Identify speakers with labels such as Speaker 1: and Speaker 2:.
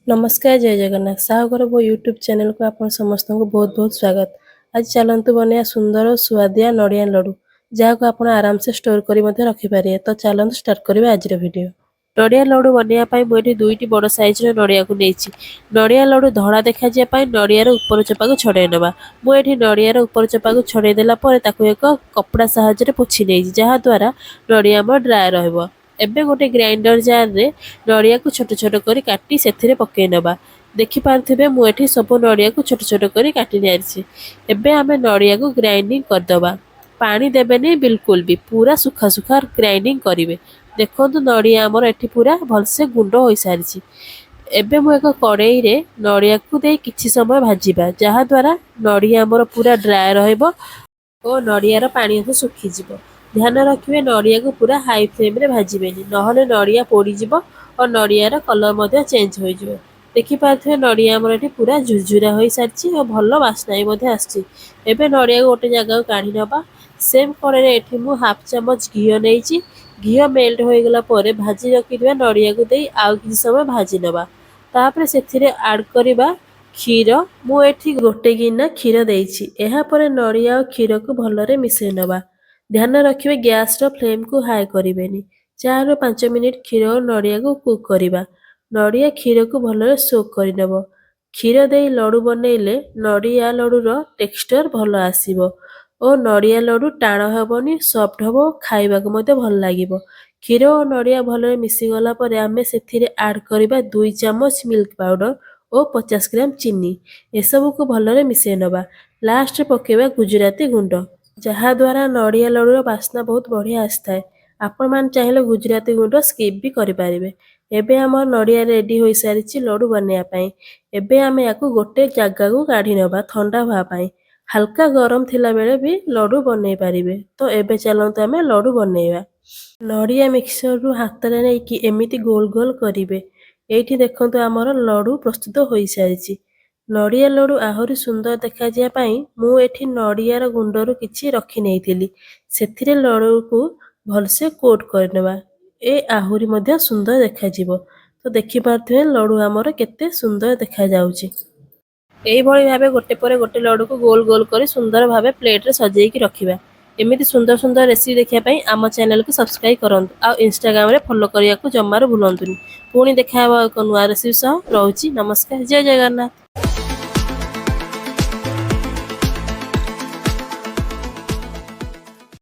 Speaker 1: ନମସ୍କାର, ଜୟ ଜଗନ୍ନାଥ। ସାହୁଘର ବୋହୂ ୟୁଟ୍ୟୁବ୍ ଚ୍ୟାନେଲକୁ ଆପଣ ସମସ୍ତଙ୍କୁ ବହୁତ ବହୁତ ସ୍ୱାଗତ। ଆଜି ଚାଲନ୍ତୁ ବନେଇବା ସୁନ୍ଦର ସୁଆଦିଆ ନଡ଼ିଆ ଲଡ଼ୁ, ଯାହାକୁ ଆପଣ ଆରାମସେ ଷ୍ଟୋର କରି ମଧ୍ୟ ରଖିପାରିବେ। ତ ଚାଲନ୍ତୁ ଷ୍ଟାର୍ଟ କରିବା ଆଜିର ଭିଡ଼ିଓ। ନଡ଼ିଆ ଲଡ଼ୁ ବନେଇବା ପାଇଁ ମୁଁ ଏଠି ଦୁଇଟି ବଡ଼ ସାଇଜର ନଡ଼ିଆକୁ ନେଇଛି। ନଡ଼ିଆ ଲଡ଼ୁ ଧଳା ଦେଖାଯିବା ପାଇଁ ନଡ଼ିଆର ଉପର ଚୋପାକୁ ଛଡ଼େଇ ନେବା। ମୁଁ ଏଠି ନଡ଼ିଆର ଉପର ଚୋପାକୁ ଛଡ଼େଇ ଦେଲା ପରେ ତାକୁ ଏକ କପଡ଼ା ସାହାଯ୍ୟରେ ପୋଛି ନେଇଛି, ଯାହାଦ୍ୱାରା ନଡ଼ିଆ ଆମର ଡ୍ରାଏ ରହିବ। ଏବେ ଗୋଟେ ଗ୍ରାଇଣ୍ଡର ଜାରରେ ନଡ଼ିଆକୁ ଛୋଟ ଛୋଟ କରି କାଟି ସେଥିରେ ପକାଇ ନେବା। ଦେଖିପାରୁଥିବେ, ମୁଁ ଏଠି ସବୁ ନଡ଼ିଆକୁ ଛୋଟ ଛୋଟ କରି କାଟି ନେଇଛି। ଏବେ ଆମେ ନଡ଼ିଆକୁ ଗ୍ରାଇଣ୍ଡିଙ୍ଗ କରିଦେବା। ପାଣି ଦେବେନି ବିଲକୁଲ ବି, ପୁରା ଶୁଖା ଶୁଖା ଗ୍ରାଇଣ୍ଡିଙ୍ଗ କରିବେ। ଦେଖନ୍ତୁ, ନଡ଼ିଆ ଆମର ଏଠି ପୁରା ଭଲସେ ଗୁଣ୍ଡ ହୋଇସାରିଛି। ଏବେ ମୁଁ ଏକ କଡ଼େଇରେ ନଡ଼ିଆକୁ ଦେଇ କିଛି ସମୟ ଭାଜିବା, ଯାହାଦ୍ୱାରା ନଡ଼ିଆ ଆମର ପୁରା ଡ୍ରାଏ ରହିବ ଓ ନଡ଼ିଆର ପାଣି ଅଂଶ ଶୁଖିଯିବ। ଧ୍ୟାନ ରଖିବେ, ନଡ଼ିଆକୁ ପୁରା ହାଇ ଫ୍ଲେମ୍ରେ ଭାଜିବେନି, ନହେଲେ ନଡ଼ିଆ ପୋଡ଼ିଯିବ ଓ ନଡ଼ିଆର କଲର୍ ମଧ୍ୟ ଚେଞ୍ଜ ହୋଇଯିବ। ଦେଖିପାରୁଥିବେ, ନଡ଼ିଆ ଆମର ଏଠି ପୁରା ଝୁରଝୁରା ହୋଇସାରିଛି ଓ ଭଲ ବାସ୍ନା ବି ମଧ୍ୟ ଆସିଛି। ଏବେ ନଡ଼ିଆକୁ ଗୋଟେ ଜାଗାକୁ କାଢ଼ି ନେବା। ସେମ୍ କଡ଼େଇରେ ଏଠି ମୁଁ ହାଫ୍ ଚାମଚ ଘିଅ ନେଇଛି। ଘିଅ ମେଲ୍ଟ ହୋଇଗଲା ପରେ ଭାଜି ରଖିଥିବା ନଡ଼ିଆକୁ ଦେଇ ଆଉ କିଛି ସମୟ ଭାଜି ନେବା। ତାପରେ ସେଥିରେ ଆଡ଼୍ କରିବା କ୍ଷୀର। ମୁଁ ଏଠି ଗୋଟେ ଗିନା କ୍ଷୀର ଦେଇଛି। ଏହାପରେ ନଡ଼ିଆ ଆଉ କ୍ଷୀରକୁ ଭଲରେ ମିଶାଇ ନେବା। ଧ୍ୟାନ ରଖିବେ, ଗ୍ୟାସର ଫ୍ଲେମ୍କୁ ହାଇ କରିବେନି। 4ରୁ 5 ମିନିଟ୍ କ୍ଷୀର ଓ ନଡ଼ିଆକୁ କୁକ୍ କରିବା। ନଡ଼ିଆ କ୍ଷୀରକୁ ଭଲରେ ସୋକ୍ କରିନେବ। କ୍ଷୀର ଦେଇ ଲଡ଼ୁ ବନେଇଲେ ନଡ଼ିଆ ଲଡ଼ୁର ଟେକ୍ସଚର ଭଲ ଆସିବ ଓ ନଡ଼ିଆ ଲଡ଼ୁ ଟାଣ ହେବନି, ସଫ୍ଟ ହେବ, ଖାଇବାକୁ ମଧ୍ୟ ଭଲ ଲାଗିବ। କ୍ଷୀର ଓ ନଡ଼ିଆ ଭଲରେ ମିଶିଗଲା ପରେ ଆମେ ସେଥିରେ ଆଡ଼୍ କରିବା 2 ଚାମଚ ମିଲ୍କ ପାଉଡ଼ର ଓ 50 ଗ୍ରାମ ଚିନି। ଏସବୁକୁ ଭଲରେ ମିଶାଇ ନେବା। ଲାଷ୍ଟରେ ପକାଇବା ଗୁଜୁରାତି ଗୁଣ୍ଡ, ଯାହାଦ୍ୱାରା ନଡ଼ିଆ ଲଡ଼ୁର ବାସ୍ନା ବହୁତ ବଢ଼ିଆ ଆସିଥାଏ। ଆପଣମାନେ ଚାହିଁଲେ ଗୁଜୁରାତି ଗୁଣ୍ଡ ସ୍କିପ୍ ବି କରିପାରିବେ। ଏବେ ଆମର ନଡ଼ିଆ ରେଡ଼ି ହୋଇସାରିଛି ଲଡ଼ୁ ବନେଇବା ପାଇଁ। ଏବେ ଆମେ ୟାକୁ ଗୋଟେ ଜାଗାକୁ କାଢ଼ି ନେବା ଥଣ୍ଡା ହେବା ପାଇଁ। ହାଲକା ଗରମ ଥିଲାବେଳେ ବି ଲଡ଼ୁ ବନେଇ ପାରିବେ। ତ ଏବେ ଚାଲନ୍ତୁ ଆମେ ଲଡ଼ୁ ବନେଇବା। ନଡ଼ିଆ ମିକ୍ସଚରରୁ ହାତରେ ନେଇକି ଏମିତି ଗୋଲ ଗୋଲ କରିବେ। ଏଇଠି ଦେଖନ୍ତୁ, ଆମର ଲଡ଼ୁ ପ୍ରସ୍ତୁତ ହୋଇସାରିଛି। ନଡ଼ିଆ ଲଡ଼ୁ ଆହୁରି ସୁନ୍ଦର ଦେଖାଯିବା ପାଇଁ ମୁଁ ଏଠି ନଡ଼ିଆର ଗୁଣ୍ଡରୁ କିଛି ରଖି ନେଇଥିଲି। ସେଥିରେ ଲଡ଼ୁକୁ ଭଲସେ କୋଟ୍ କରିନେବା, ଏ ଆହୁରି ମଧ୍ୟ ସୁନ୍ଦର ଦେଖାଯିବ। ତ ଦେଖିପାରୁଥିବେ, ଲଡ଼ୁ ଆମର କେତେ ସୁନ୍ଦର ଦେଖାଯାଉଛି। ଏଇଭଳି ଭାବେ ଗୋଟେ ପରେ ଗୋଟେ ଲଡ଼ୁକୁ ଗୋଲ ଗୋଲ କରି ସୁନ୍ଦର ଭାବେ ପ୍ଲେଟରେ ସଜେଇକି ରଖିବା। ଏମିତି ସୁନ୍ଦର ସୁନ୍ଦର ରେସିପି ଦେଖିବା ପାଇଁ ଆମ ଚ୍ୟାନେଲକୁ ସବସ୍କ୍ରାଇବ କରନ୍ତୁ ଆଉ ଇନଷ୍ଟାଗ୍ରାମରେ ଫଲୋ କରିବାକୁ ଜମାରୁ ଭୁଲନ୍ତୁନି। ପୁଣି ଦେଖା ହେବ ଏକ ନୂଆ ରେସିପି ସହ। ରହୁଛି, ନମସ୍କାର, ଜୟ ଜଗନ୍ନାଥ।